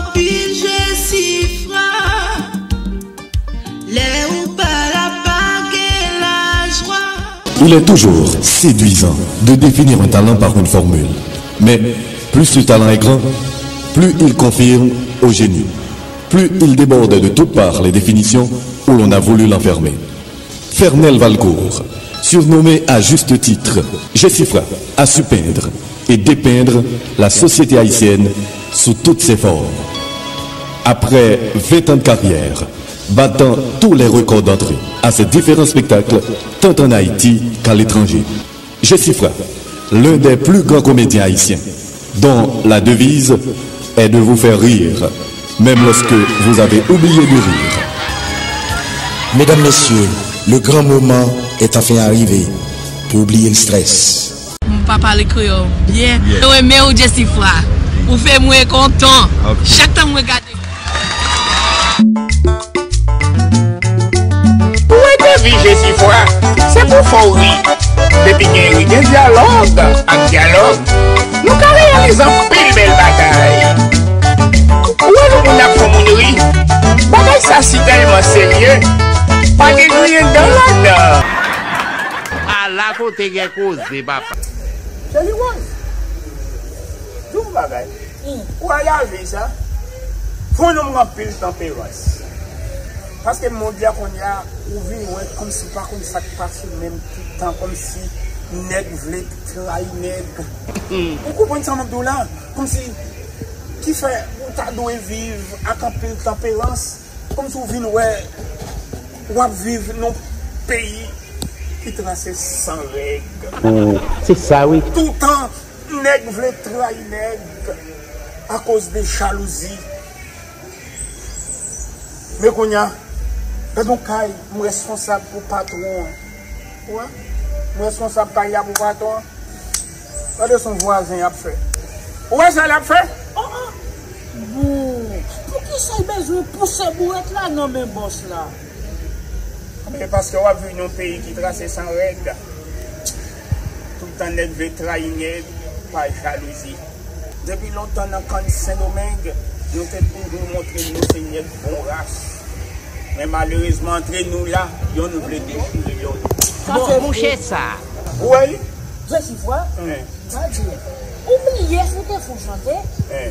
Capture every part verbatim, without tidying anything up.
Anpil Jesifra, lè ou pa la pa gen lajwa. Il est toujours séduisant de définir un talent par une formule. Mais plus le talent est grand, plus il confirme au génie. Plus il déborde de toutes parts les définitions où l'on a voulu l'enfermer. Fernel Valcourt, surnommé à juste titre Jesifra, a su peindre et dépeindre la société haïtienne sous toutes ses formes. Après vingt ans de carrière, battant tous les records d'entrée à ses différents spectacles, tant en Haïti qu'à l'étranger, Jesifra, l'un des plus grands comédiens haïtiens, dont la devise est de vous faire rire, même lorsque vous avez oublié de rire. Mesdames, Messieurs, le grand moment est enfin arrivé pour oublier le stress. M pa pale kreyòl byen. Mwen renmen w Jesifra. Ou fè mwen kontan. Chak tan mwen gade. Pou entevi Jesifra, se pou fè w ri. Depi gen ri, gen dyalòg ak dyalòg. Nou ka reyalize anpil bèl bagay. Ou wè nou moun ap fè moun ri? Bagay sa si tèlman serye, pa gen griyen dan ladan. Ala kote gen koze papa. Cheri Rose, di w bagay. Ou wè lavi sa, fò nonm gen anpil tanperans. Paske mond la kounye a, ou vin wè kòmsi ou pa konn sa k pase menm tout tan, kòmsi nèg vle trayi nèg. Ou konprann sa m ap di w la? Kòmsi ki fè ou ta dwe viv ak anpil tanperans, kòmsi ou vin wè w ap viv nan yon peyi ki trase san règ. Se sa wi. Toutan nèg vle trayi nèg akoz de jalouzi. Men kounye a, gad yon kay, m responsab pou patwon an. Ou wè? M responsab kay la pou patwon an. Gade son vwazen y ap fè. Ou wè sa l ap fè? Oh, oh. Bon, poukisa l bezwen pouse bourèt la nan men bòs la? Men paske w ap viv nan yon peyi ki trase san règ. Tout tan nèg vle trayi nèg pa jalouzi. Depi lontan nan kann Sendomeng, nou te toujou montre nou se nèg bon ras. Men malerezman, antre nou la, yonn vle dechire lòt. Bon, mouche sa. Ou wè li? Jesifra, sa di, ou bliye si w te fè yon chante?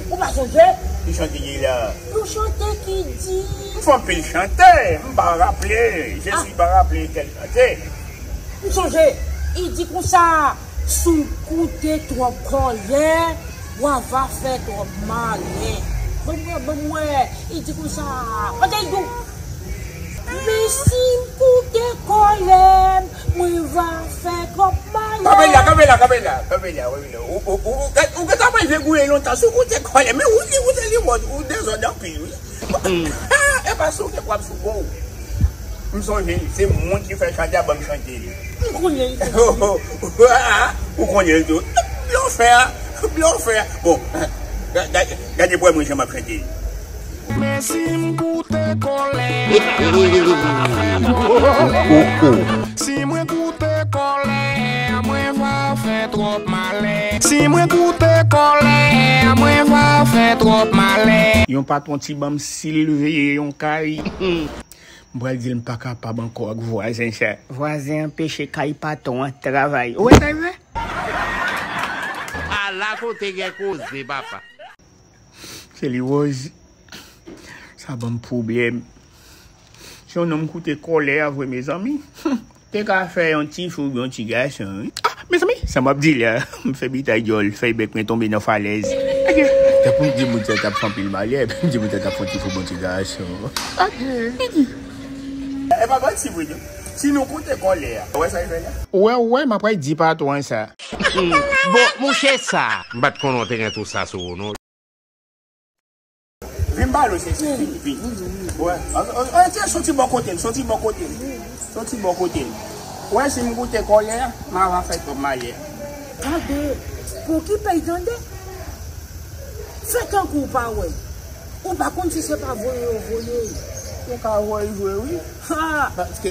Ou pa sonje? Ki chante ki la? Yon chante ki di. M fè anpil chante, m pa raple, Jezi pa raple kèl chante. M sonje, li di konsa, si w koute twòp kòlè, w a va fè twòp malè. Ban m wè, ban m wè, li di konsa, kote l di w? Men si m koute kòlè m, mwen va fè twòp malè. Kanpe la, kanpe la, kanpe la, kanpe la, kanpe la. Ou, ou, ou, ou, ou gentan manje gouye lontan, si w koute kòlè, men ou li, ou te li mòd, ou dezòd anpil, wi. E pa sou ke w ap sou kou. M sonje, se moun ki fè chante a ban m chante li. M konnen li. Ou konnen l tou. Blofè, blofè. Bon, gade pou w wè mwen jan m ap chante li. Men si m koute kòlè, mwen va fè twòp malè. Si mwen koute kòlè, mwen va fè twòp malè. Si mwen koute kòlè, mwen va fè twòp malè. Yon patwon ti ban m silveye yon kay. M pral di l m pa kapab ankò ak vwazen sa. Vwazen anpeche kay patwon an travay. Ou wè sa l fè? Ala kote gen koze, papa. Cheri Rose, sa ban m pwoblèm. Se yon nonm koute kòlè a vre, mezanmi. Te ka fè yon ti fi oubyen yon ti gason, wi. Ah, mezanmi, sa m ap di la, m fè bitay dyòl, fèy bèk mwen tonbe nan falèz. Adye. Tankou m di moun sa t ap fè anpil malè, epi m di moun sa t ap fè yon ti fi oubyen yon ti gason. Adye. E pa manti vre non. Si nou koute kòlè a, ou wè sa l fè la? Ou wè, ou wè, m ap pral di patwon an sa. Bon, mouche sa. M pa t konnen w te gen tou sa sou ou non. Vin pale w, Sesi, vin, vin. Wè, an, an, an, tiens, soti bò kote m, soti bò kote m. Soti bò kote m. Wè, si m koute kòlè a, m a va fè twòp malè. Tande, pou ki peyi tande? Fè tankou w pa wè. Ou pa konn si se pa voye yo voye. Yo ka voye vre, wi. Ha! Paske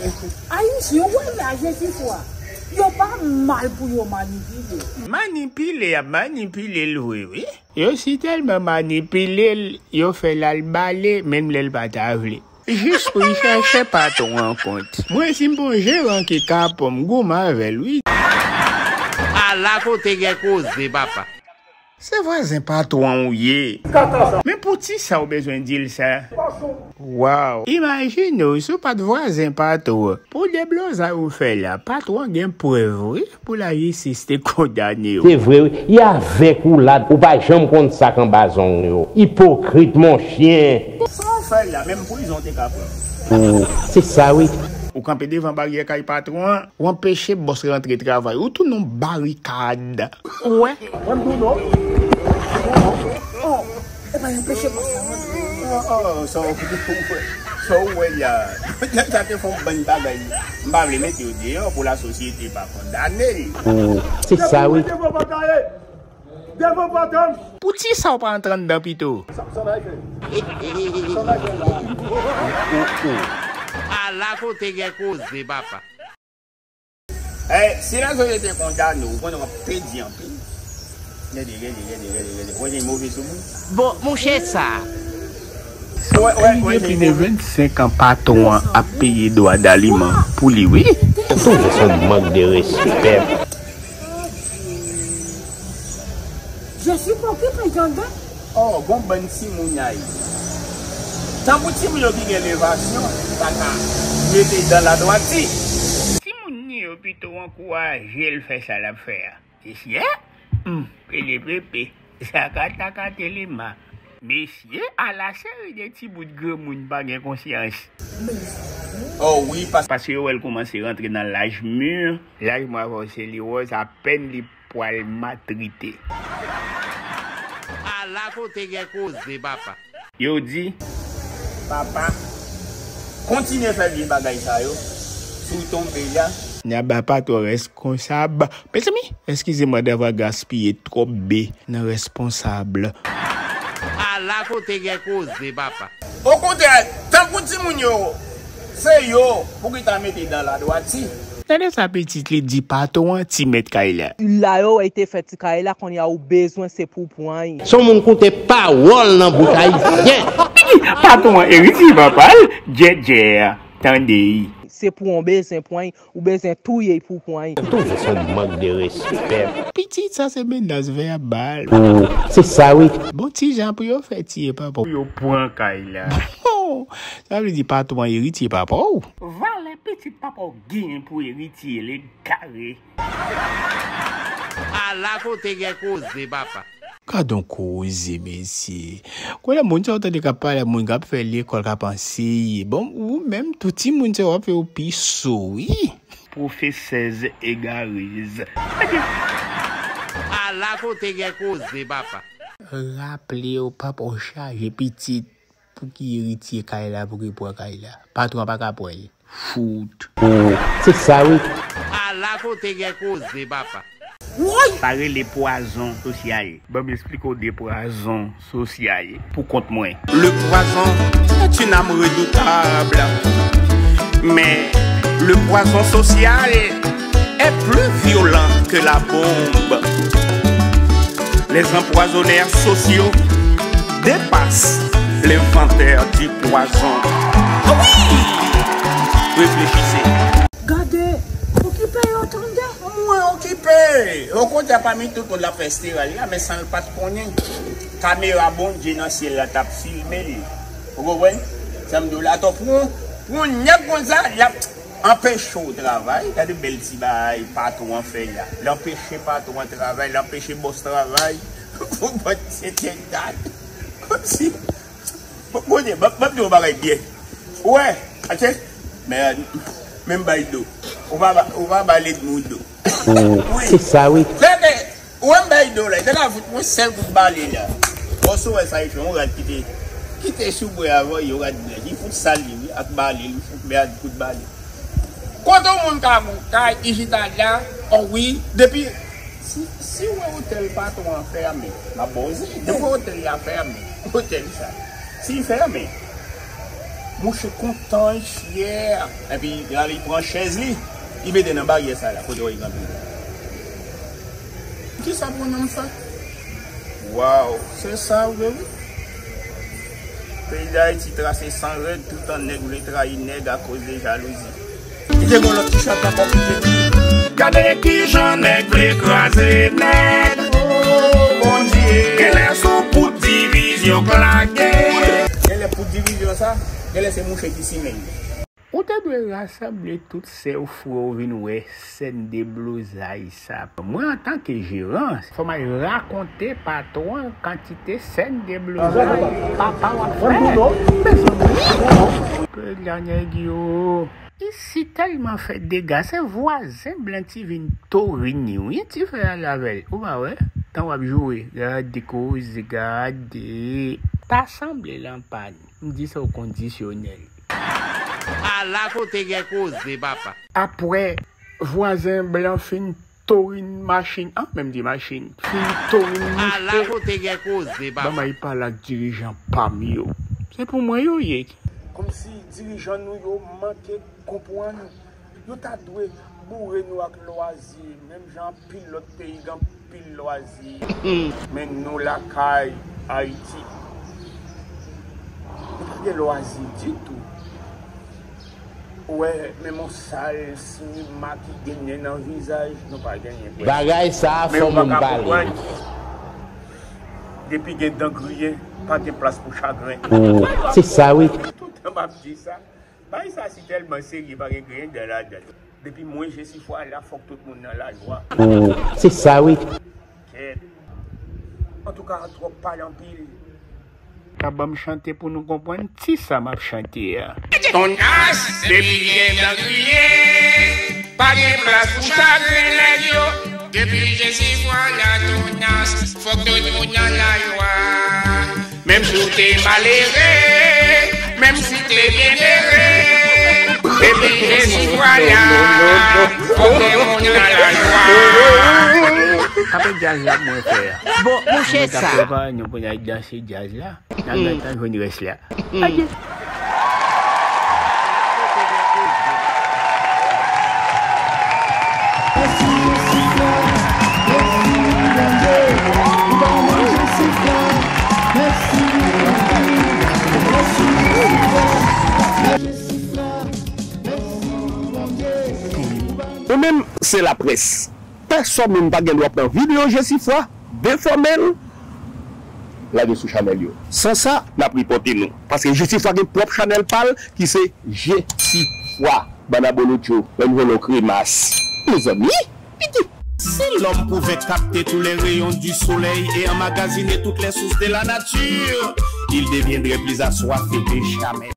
Ayisyen, ou wè la, Jesifwa. Yo pa mal pou yo manipile. Manipile, y ap manipile l vre, wi. Yo si tèlman manipile l, yo fè l al bale, menm lè l pa ta vle. Jis pou l chèche patwon an kont. Mwen, si m pa yon jeran ki kapon, m goumen avè l, wi. Ala kote gen koze, papa. Se vwazen patwon w ye. Men poukisa w bezwen di l sa? Waw. Imajine w, si w pa t vwazen patwon, pou deblozay ou fè la, patwon gen prèv, wi, pou lajistis te kondane w. Se vre, wi. E avèk ou la, ou pa janm konn sa k anba zong yo. Ipokrit, mon chyen. Sa w fè la, menm prizon te ka pran. Ou, se sa, wi. Ou kanpe devan baryè kay patwon an, w anpeche bòs rantre travay. Ou tounen yon barikad. Ou wè? Mwen m di w non. Oh, epa yo peche bòs la, mwen. Oh, oh, sa w, sa w wè ya. Sa te fè yon bann bagay. M pa vle mete yo deyò pou lasosyete pa kondane l. Oh, se sa, wi. Devan pòt la ye. Devan pòt la. Poukisa w pa antre anndan pito? Sa, sa n al fè. Sa n al fè la. Oh, oh. Ala kote gen koze, papa. Eh, si lasosyete kondane w, ou konnen w ap pèdi anpil. Gade, gade, gade, gade, gade. Ou wè gen move sou moun? Bon, monchè sa. Wè, wè, wè, gen plis de vennsenk an patwon an ap peye dwa daliman pou li, wi. Ou twouve se yon mank de respè. Je suis préoccupé, tande. Oh, gon bann timoun ay. Tankou timoun yo ki gen levasyon, pa ka mete dan ladwati. Timoun ni yo pito ankouraje l fè sa l ap fè a. Mesye, hmm, pele pepe, sakata katelema. Mesye, ala seri de ti bout granmoun pa gen konsyans. Oh wi, pas- Paske yo wè l kòmanse rantre nan laj mûr, laj mwen avè w se li wòz, apèn li pwal matrite. Ala kote gen koze, papa. Yo di, papa, kontinye fè vye bagay sa yo. Si w tonbe la. N a ba patwon reskonsab. Mezanmi, eskize mwen davwa gaspiye twòp be nan reskonsab. Ala kote gen koze, papa. Okontrè, tankou timoun yo, se yo pou ki ta mete dan ladwati. Tande sa pitit li di patwon an ti mèt kay la. La yo wè te fè ti kay la, kounye a ou bezwen se pou pran l. Se yon moun koute pawòl nan bouch ayisyen. Patwon an eritye papa l, djèdjè a, tande. Se pou yon bezwen pran l, ou bezwen touye l pou pran l. Ou twouve se yon mank de respè. Pitit sa se menas vèbal. Ou, se sa wi. Bon ti jan pou yo fè tiye papa w. Pou yo pran kay la. Bon, sa vle di patwon an eritye papa w. Valè pitit papa w genyen pou eritye l, egare. Ala kote gen koze, papa. Gad on koze, mesye. Kounye a, moun sa yo tande k ap pale, moun k ap fè lekòl, k ap anseye. Bon, ou menm, tout timoun sa yo ap fè yo pi so, wi. Pwofesèz egarez. Ala kote gen koze, papa. Raple w, papa w chaje pitit. Pou ki eritye kay la, pou ki pran kay la. Patwon an pa ka pran l. Fout. Ou, se sa wi. Ala kote gen koze, papa. Woy! Sa rele pwazon sosyal. Ban m esplike w de pwazon sosyal pou kont mwen. Le poison est une arme redoutable, mais le poison social est plus violent que la bombe. Les empoisonneurs sociaux dépassent l'inventeur du poison. Ah wi! Réfléchissez. Gade, okipe yo, tande. Mwen okipe. Okontrè, pami tout moun l ap fè steray la, men san l pa t konnen. Kamera Bondye nan syèl la t ap filme l. Ou konprann? Sa m di w la, atò, pou, pou yon nèg konsa, l ap anpeche w travay. Gade bèl ti bagay patwon an fè la. L anpeche patwon an travay, l anpeche bòs travay. Pou bòt se tèt dat. Kòmsi. Bon, bon, bon, bon, bon, bagay byen. Ou wè, atè, men, men m bay do. Ou pa ba, ou pa ba Ledmou do. Wi. Se sa, wi. Fè ke, ou wè m bay do la, te ka fout mwen sèl kout bale la. Bon, si w wè sa, e fè yon rad ki te, ki te sou bwè avan, yon rad blan. Li fout sal li, wi, ak bale, li fout mè ak kout bale. Kote yon moun ka, ka ijita la, oh wi, depi, si, si w wè otèl patwon an fèmen, m ap ba w zen, depi w wè otèl la fèmen, otèl sa, si l fèmen, mouche kontan, l fyè, epi l ale pran chèz li, Li mete nan baryè sa la, kote w wè li kanpe. Kisa pou nonm fè? Waw, se sa vre wi. Peyi Dayiti trase san règ, toutan nèg vle trayi nèg akoz de jalouzi. Li te gen yon lòt ti chant ankò ki te di, gade kijan nèg vle kraze nèg. O Bondye. Genlè se yon poud divizyon k lage. Genlè poud divizyon sa, genlè se mouche ki simen l. Ou te dwe rasanble tout sè w, frè w vin wè sèn deblozay sa. Mwen, antanke jeran, fò m al rakonte patwon kantite sèn deblozay papa w ap fè. Mezanmi, pèl la nèg yo. Isi tèlman fè dega, se vwazen blan ti vin torin li wi, ti frè ale avè l. Ou pa wè? Tan w ap joure, gade koze, gade. Ta sanble l an pàn. M di sa w kondisyonèl. Ala kote gen koze, papa. Apre vwazen blan fin torin machin, an, menm di machin, fin torin mouche. Ala kote gen koze, papa. Ban m al pale ak dirijan pa m yo. Se pou mwen yo ye. Kòmsi dirijan nou yo manke konprann. Yo ta dwe boure nou ak lwazi, menm jan anpil lòt peyi gen anpil lwazi. Men nou lakay Ayiti, nou pa gen lwazi ditou. Ou wè, menm yon sal sinima ki gen nen nan vizaj, nou pa genyen prèske. Bagay sa a fò moun pale. Men ou pa ka konprann, depi gen dan griyen, pa gen plas pou chagren. O, se sa wi. Toutan m ap di sa. Bagay sa si tèlman serye, pa gen griyen dan ladan. Depi mwen Jesifwa la, fòk tout moun nan lajwa. O, se sa wi. Kèt. Antouka, twòp pale anpil. Ka ban m chante pou nou konprann ti sa m ap chante a. Tonas, depi gen dan griyen, pa gen plas pou chagren nèg yo. Depi Jesifwa la, Tonas, fòk tout moun nan lajwa. Menm si w te malere, menm si w te byen ere, depi Jesifwa la, fòk gen moun nan lajwa. Kape djaz la mwen fè a. Bon, mouche sa. Mwen ta prepare nou pou n al danse djaz la. N a gentan jwenn rès la. Adye. Ou menm, se laprès. Pèsòn moun pa gen dwa pran videyo Jesifwa, defòme l, lage sou chanèl yo. San sa, n ap ripòte nou. Paske Jesifwa gen pwòp chanèl pa l ki se Jesifwa. Bann abolotcho, lè n jwenn yon kremas. Mezanmi, piti. Si l'homme pouvait capter tous les rayons du soleil et emmagasiner toutes les sources de la nature, il deviendrait plus assoiffé que jamais.